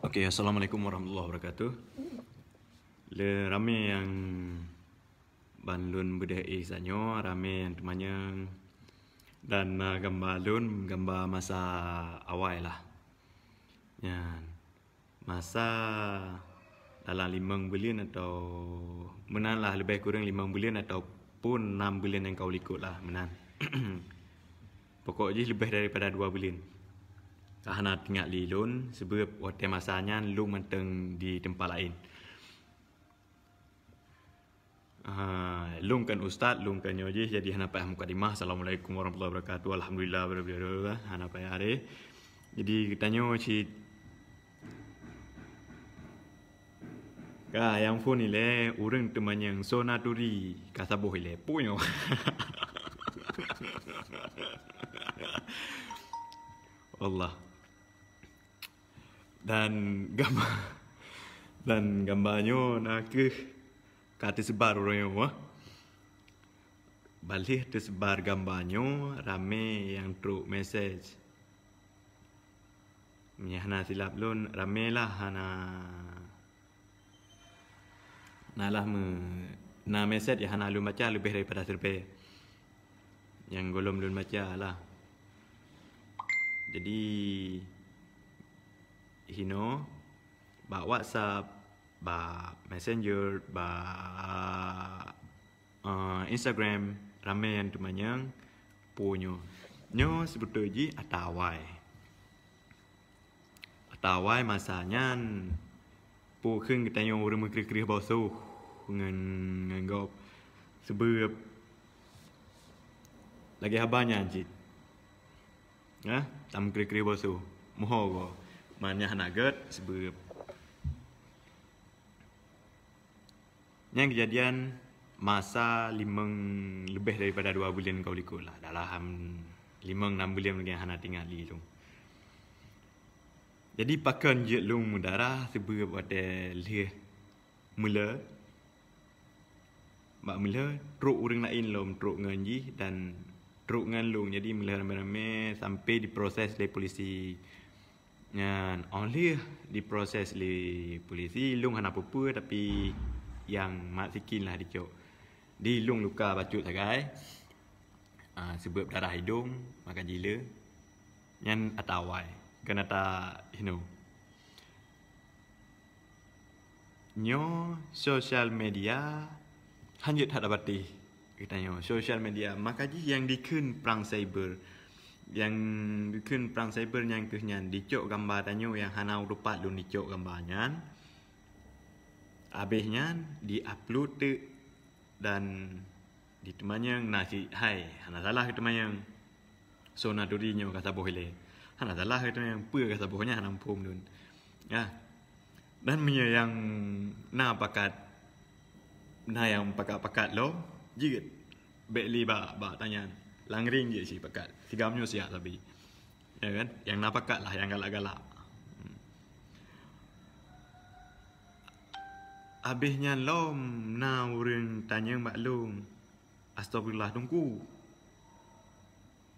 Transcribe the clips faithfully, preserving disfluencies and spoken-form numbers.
Oke, assalamualaikum warahmatullahi wabarakatuh. Le ramé nyang ban lôn beudeh éh sanyoe, ramé nyang teumanyong dan na gamba lôn, gamba masa awai lah. Nyan. Masa dalam limong buleuen atau meunan lah, leubeh kureueng limong buleuen ataupun nam buleuen nyang ka u likot lah meunan. Pokok jih leubeh daripada dua buleuen. Ka hana teuingat lé lôn, sebab watée masa nyan lôn mantong di teumpat laén. Ah, lôn kan ustaz, lôn kan nyoe jih, jadi hana payah mukadimah. Assalamualaikum warahmatullahi wabarakatuh. Alhamdulillah, bla, bla, bla, bla. Hana payah deh. Jadi, geutanyoe cit. Ka, nyang phon ilée, ureueng teumanyong, soe na turi, ka saboh ilée. Peue nyoe? Allah. Dan gamba, dan gamba nyoe na kheueh ka teusebar uroe nyoe, wah. Ban lheueh teusebar gamba nyoe, ramé nyang trok message. Meunyo hana silap lôn, ramé lah hana, na lah meu-, na message nyang hana lôn baca leubeh daripada siribée nyang gohlom lôn baca lah. Jadi, hinoe bak WhatsApp, bak Messenger, bak, eh, Instagram, ramé nyang teumanyong peue nyoe. Nyoe seubeutôi jih atra awai. Atra awai masa nyan, peue kheun geutanyoe ureueng meukreueh-kreueh boh soh ngon, ngon gob. Sebab lagée haba nyan cit. Nah, tameukreueh-kreueh boh soh. Meuho goe. Man nyan hana gét, sebab nyan keujadian masa limong, leubeh daripada dua buleuen ka u likot lah. Dalam limong nam buleuen lagée hana teuingat lé lôn. Jadi, pakon jeuet lôn meudarah sebab watée lheueh meulé, bak meulé trok ureueng laén lom trok ngon jih dan trok ngon lôn. Jadi, meulé ramé-ramé sampai diproses lé polisi. Nyan, óh lheueh diproses lé polisi, lôn hana peue-peue, tapi nyang mat sikin lah dicok. Di lôn luka bacut sagai, ah, sebab darah idong, maka jih le. Nyan atra awai, kon atra hinoe. Nyoe sosial media hanjeuet that tapatéh geutanyoe. Sosial media, maka jih nyang dikheun prang cyber. Nyang dikheun prang cyber nyan kheueh nyan, dicok gamba tanyoe nyang hana teupat lôn dicok gamba nyan. Abéh nyan, di-upload teuk dan diteumanyong na cit, hai, hana salah geuteumanyong. Soe na turi nyoe ka saboh ilée. Hana salah geuteumanyong, peue ka saboh nyan hana muphom lôn. Ya. Dan meunyoe nyang na pakat, na nyang pakat-pakat lom, jeuet. Bék lé bak, bak tanyan. Langring jeuet sipakat. Sigam nyoe siat sabe. Ya kan? Nyang na pakat lah, nyang galak-galak. Hmm. Abéh nyan lom na ureueng tanyong bak lôn, "Astagfirullah, Teungku.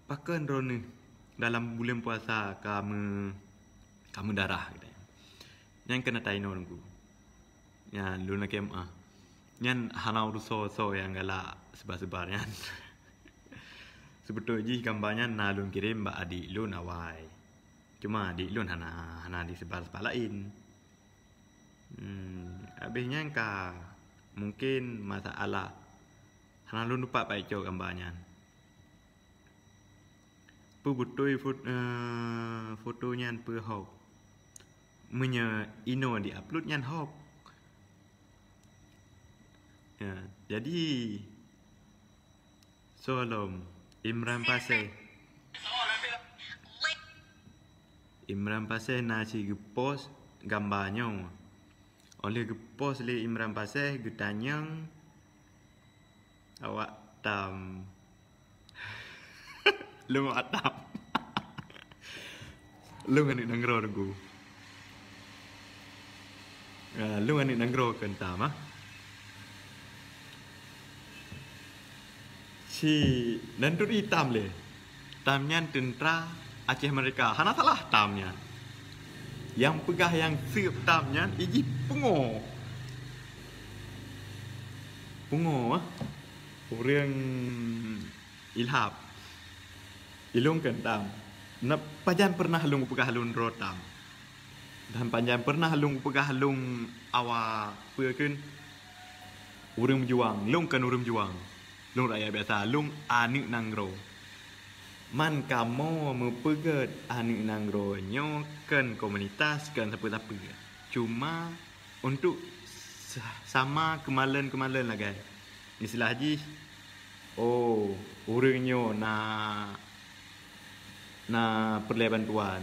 Pakon droeneueh dalam buleuen puasa ka meu-, ka meudarah?" Nyan keuneuk tainoe Teungku. Nyan lôn lakée meu'ah. Nyan hana urusan soe nyang galak seubar-seubar nyan. Seubeutôi jih gamba nyan na lôn kirém bak adik lôn awai. Cuma adik lôn hana, hana disebar-sebar laén. Hmm, abéh nyan ka mungken masalah hana lôn teupat paicok gamba nyan. Peue beutôi fot-, eh, foto nyan peue hoax? Meunyoe inoe di-upload nyan hoax. Ya, jadi soe lom, Imran Pasé. Imran Pasé na cit geupost gamba nyoe. Óh lheueh geupost lé Imran Pasé, geutanyong awak tam. Lôn awak tam. Lôn aneuk nanggroe Teungku. Ah, lôn aneuk nanggroe keu tam, ah. Si nan turi tam lé. Tam nyan teuntra Aceh Merdeka. Hana salah tam nyan. Nyang peugah nyang seueb tam nyan ijih pungo. Pungo, ah. Ureuëng ilhab. Ilong keu tam. Na pajan pernah lôn peugah lôn droe tam. Dan pajan pernah lôn peugah lôn awak peue kheun ureuëng meujuang. Lôn kon ureuëng meujuang. Lôn rakyat biasa, lôn aneuëk nanggroe. Man kamoe meupeugét aneuëk nanggroe nyoe kon komunitas, kon sapeue-sapeue. Cuma untuk sa-, sama keumalon-keumalon lagée. Istilah jih, oh, ureuëng nyoe na, na peureulée bantuan.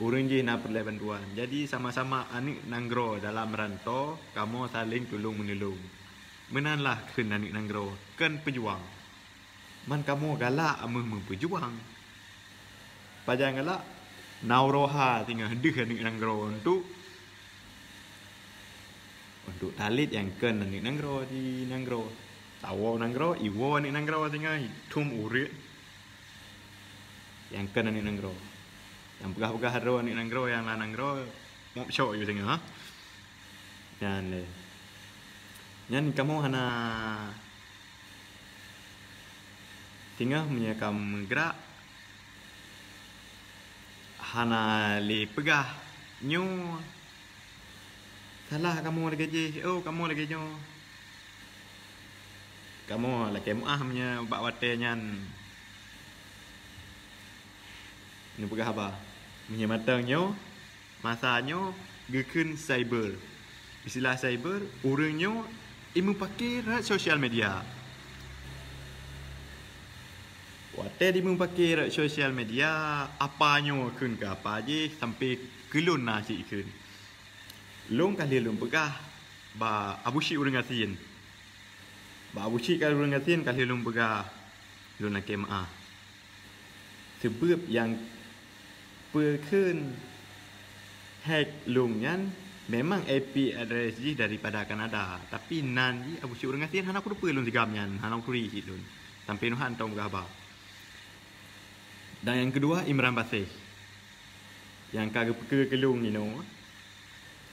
Ureuëng jih na peureulée bantuan. Jadi sama-sama aneuëk nanggroe dalam rantô, kamoe saléng tulông-meunulông. Meunan lah kheun aneuëk nanggroe, kon peujuang. Man kamoe galak meuh meupeujuang. Pajan galak, na uroe ha singoh deuh aneuëk nanggroe untuk, untuk talét nyang kon aneuëk nanggroe di nanggroe. Tawoe nanggroe, iwoe aneuëk nanggroe singoh, ithom ureuëng nyang kon aneuëk nanggroe. Nyang peugah-peugah droe aneuëk nanggroe, nyang la nanggroe, mok syok yue singoh, ha? Nyan lé. Nyan kamoe hana singoh meunyoe ka meugrak, hana lé peugah nyoe salah kamoe lagée jih, oh, kamoe lagée nyoe. Kamoe lakée meuáh meunyoe bak watée nyan neupeugah haba. Meunyoe mantong nyoe, masa nyoe geukheun cyber. Istilah cyber, ureuëng nyoe imeupaké rot sosial media. Watée dimeupaké rot sosial media, apa nyoe kheun keu apa jih sampai keu lôn na cit kheun. Lôn ka lheueh lôn peugah bak Abu Syik ureuëng gasien. Bak Abu Syik ka ureuëng gasien ka lheueh lôn peugah lôn lakée meuáh. Seubeueb nyang peukheun hack lôn nyan memang I P address jih daripada Kanada, tapi nan jih Abu Syik ureuëng gasien hana kuteupeue lôn sigam nyan, hana kuturi cit lôn. Sampai nyoe han tong peugah haba. Dan nyang keudua, Imran Baséh. Nyang ka geupeukeue keu lôn inoe.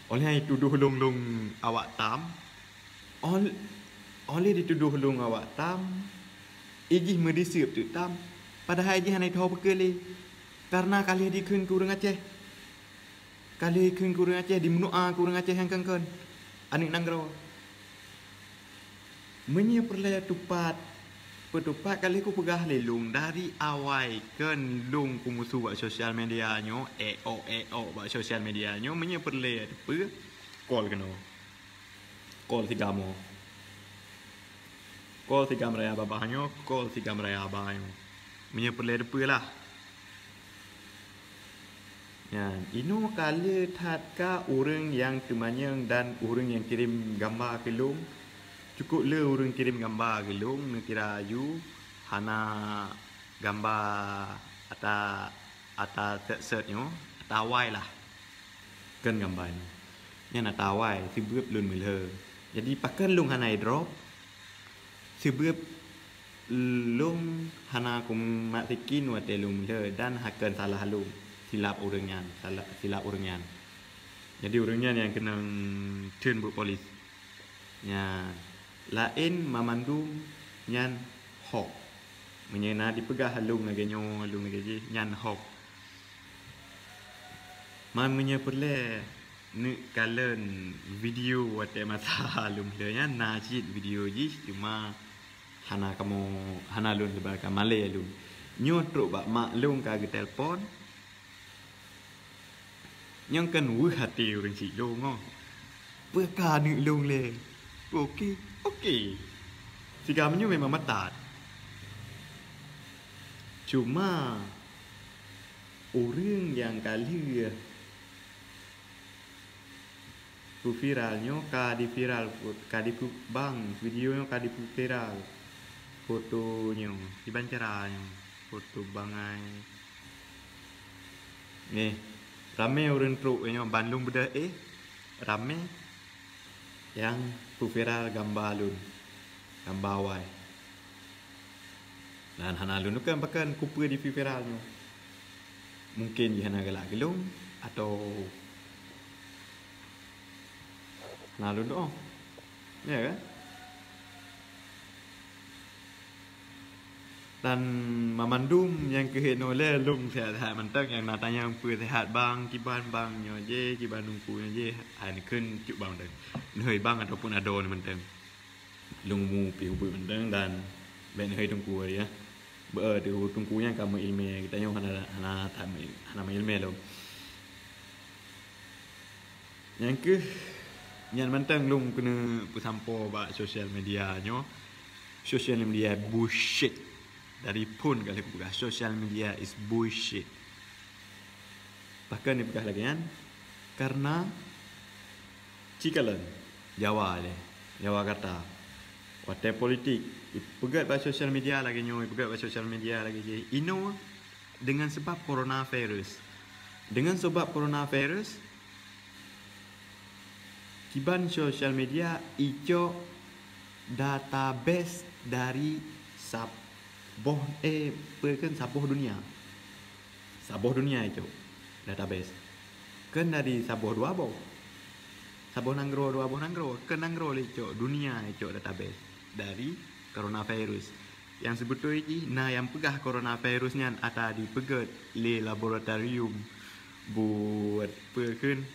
Óh lheueh jitudoh lôn-lôn awak tam, óh, óh lheueh jitudoh lôn awak tam, ijih meudiseueb teuk tam, padahai jih hana jitho beukeue lé, kareuna ka lheueh jikheun keu ureuëng Aceh. Ka lheueh jikheun keu ureuëng Aceh, jimeudoá keu ureuëng Aceh nyang kon-kon aneuëk nanggroe. Meunyoe peureulée tupat, peutupat ka lheueh kupeugah lé lôn dari awai kon lôn kumusu bak sosial media nyoe, éok-éok bak sosial media nyoe, meunyoe peureulée teupeue, call keunoe. Call sigamoe. Call sigam raya babah nyoe, call sigam raya aba nyoe. Meunyoe peureulée teupeue lah. Nyan, inoe ka le that ka ureuëng nyang teumanyong dan ureuëng nyang kirém gamba keu lôn. Cukup le ureuëng kirém gamba keu lôn, neukira aju hana gamba ata, ata set-set nyoe, ata awai lah. Kon gamba nyoe. Nyan ata awai, seubeueb lôn meulhö. Jadi, pakon lôn hana idrop? Seubeueb lôn hana kumat sikin watée lôn meulhö dan hakon salah lôn, silap ureuëng nyan, salah, silap ureuëng nyan. Jadi ureuëng nyan nyang keunong theun buet polis. Nyan, laén mamandum nyan hoax. Meunyoe na dipeugah lôn lagée nyoe, lôn lagée jih, nyan hoax. Man meunyoe peureulée neukalon video watée masa lôn lheueh nyan, na cit video jih, cuma hana kamoe, hana lôn sebarkan, malée lôn. Nyoe trok bak mak lôn ka geutelepon. Nyang kan weueh até ureuëng syiek lôn nyoe. Peue ka aneuëk lôn lé? Oke, oke. Siga meunyoe memang matat. Cuma ureuëng nyang ka lheueh peuviral nyoe ka diviral, ka dipeu-, bang, video nyoe ka dipeuviral. Foto nyoe, kiban cara nyoe, foto bangai. Neh, ramé ureuëng trok nyoe bandum beudôh éh, ramé nyang peuviral gamba lôn, gamba awai. Dan hana lôn pakon-pakon kupeue dipeuviral nyoe. Mungkin jih hana galak keu lôn atau Na lôn doa. Ya kan? Dan mamandum nyang keuhai nyoe lé lôn sehat-sehat mantong, nyang na tanyong peue sehat bang, kiban bang nyoe jih, kiban teungku nyoe jih, hai neukheun cuk bang mantong. Neuhôi bang ataupun adoe mantong. Lôn mu pih ubit mantong dan bèk neuhôi teungku ya. Beu teungku nyan ka meuilmé, geutanyoe hana hana hana meuilmé lom. Nyang keuh nyan mantong lôn keuneuk peusampoe bak social media nyoe. Social media bullshit. Dari phon ka lheueh kupeugah, social media is bullshit. Pakon ipeugah lagèe nyan? Karena cikalon Jawa lé, Jawa kata. Watèe politik ipeugèt bak social media lagèe nyoe, ipeugèt bak social media lagèe jih. Inoe dengan sebab coronavirus. Dengan sebab coronavirus, kiban social media icok database dari saboh, eh, peue kheun, saboh dunia. Saboh dunia icok database. Kheun dari saboh dua boh. Saboh nanggroe dua boh nanggroe. Kheun nanggroe lé icok, dunia icok database dari coronavirus. Nyang sibeutôi jih na nyang peugah coronavirus nyan ata dipeugèt lé laboratorium buet peue kheun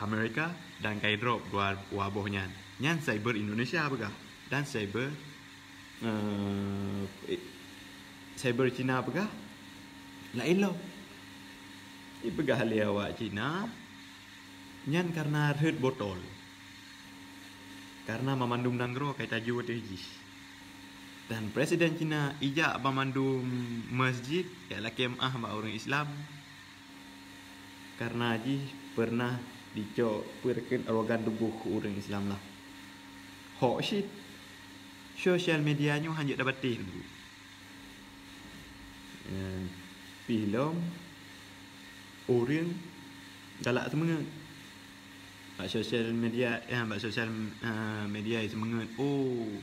Amerika dan ka idrop dua, dua boh nyan. Nyan cyber Indonesia peugah dan cyber, eh, cyber Cina peugah laén lom. Ipeugah lé awak Cina nyan karena rhët botol. Karena mamandum nanggroe ka itaju ateueh jih. Dan presiden Cina ijak banmandum masjid jak lakèe meu'ah bak ureueng Islam. Karena jih pernah dicok peue kheun organ tuboh ureueng Islam lah. Hok cit. Social media nyoe hanjeuet tapatéh teungku. Eh, pih lom ureueng galak seumeungeut. Bak social media, eh, bak social, eh, media seumeungeut. Oh,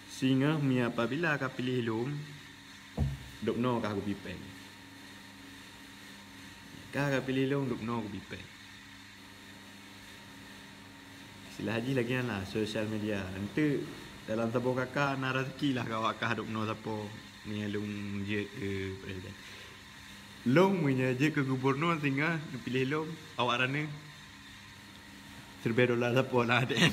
singoh mi apabila ka piléh lôn, dubnoe ka kubi péng. Ka, ka piléh lôn, dubnoe kubi péng. Istilah jih lagèe nyan lah, social media. Enteuk dalam saboh kaka na raseuki lah keu awak kah dubnoe sapo ngon lôn jeuet keu presiden. Lôn meunyoe jeuet keu gubernur singoh neupiléh lôn, awak raneuk siribèe dolar sapo lam A T M.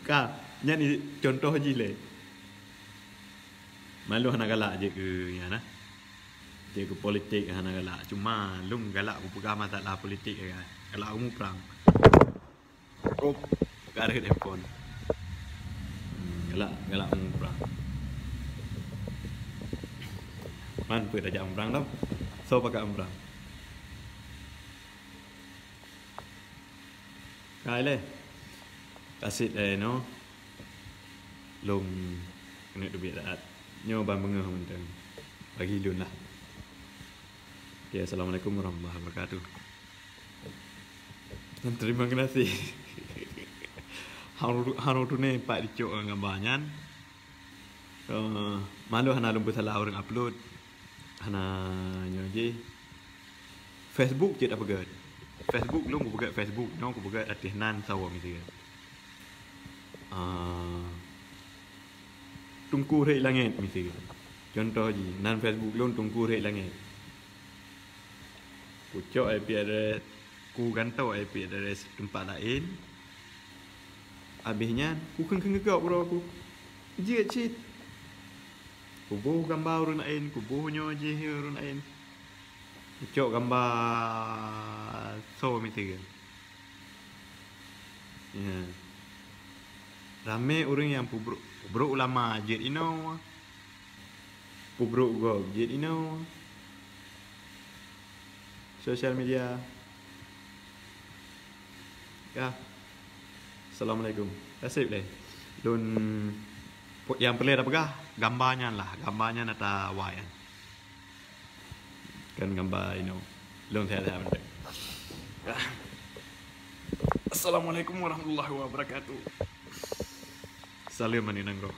Ka, nyan i-, contoh jih lé. Man lôn hana galak jeuet keu nyan na. Jeuet keu politik hana galak. Cuma lôn galak kupeugah masalah politik ya. Galak kumuprang. Oh, ka rhët handphone. Hmm, galak, galak kumuprang. Man peuet tajak muprang tau. Soe pakat muprang? Ka ilèe. Ka sit lé nyoe. Lôn keuneuk teubiet saat. Nyoe ban beungoh mantong. Bagi lôn lah. Oke, assalamualaikum warahmatullahi wabarakatuh. Dan terima kasih. Haru, haru tunai pat dicok ngon gamba nyan. Eh, malu hana lôn peusalah ureueng upload. Hana nyoe jih. Facebook cit tapeugèt. Facebook lôn kupeugèt Facebook, nyoe kupeugèt ateueh nan sawo miseue. Ah, Teungku Rhek Langèt miseue. Contoh jih, nan Facebook lôn Teungku Rhek Langèt. Kucok I P address, kugantoe I P address teumpat laén. Abéh nyan, kukheun-kheun keu gob droe ku. Jeuet cit. Kuboh gamba ureueng laén, kuboh nyoe jih ureueng laén. Kucok gamba soe miseue. Ya. Ramé ureueng nyang peubrok, peubrok ulama jeuet inoe. Peubrok gob jeuet inoe. Social media. Ya. Assalamualaikum. Tasib lé. Lôn po-, nyang peureulèe tapeugah, gamba nyan lah. Gamba nyan ata awai nyan. Kan gamba inoe. Lôn sehat-sehat mantong. Assalamualaikum warahmatullahi wabarakatuh. Saleuem aneuk nanggroe.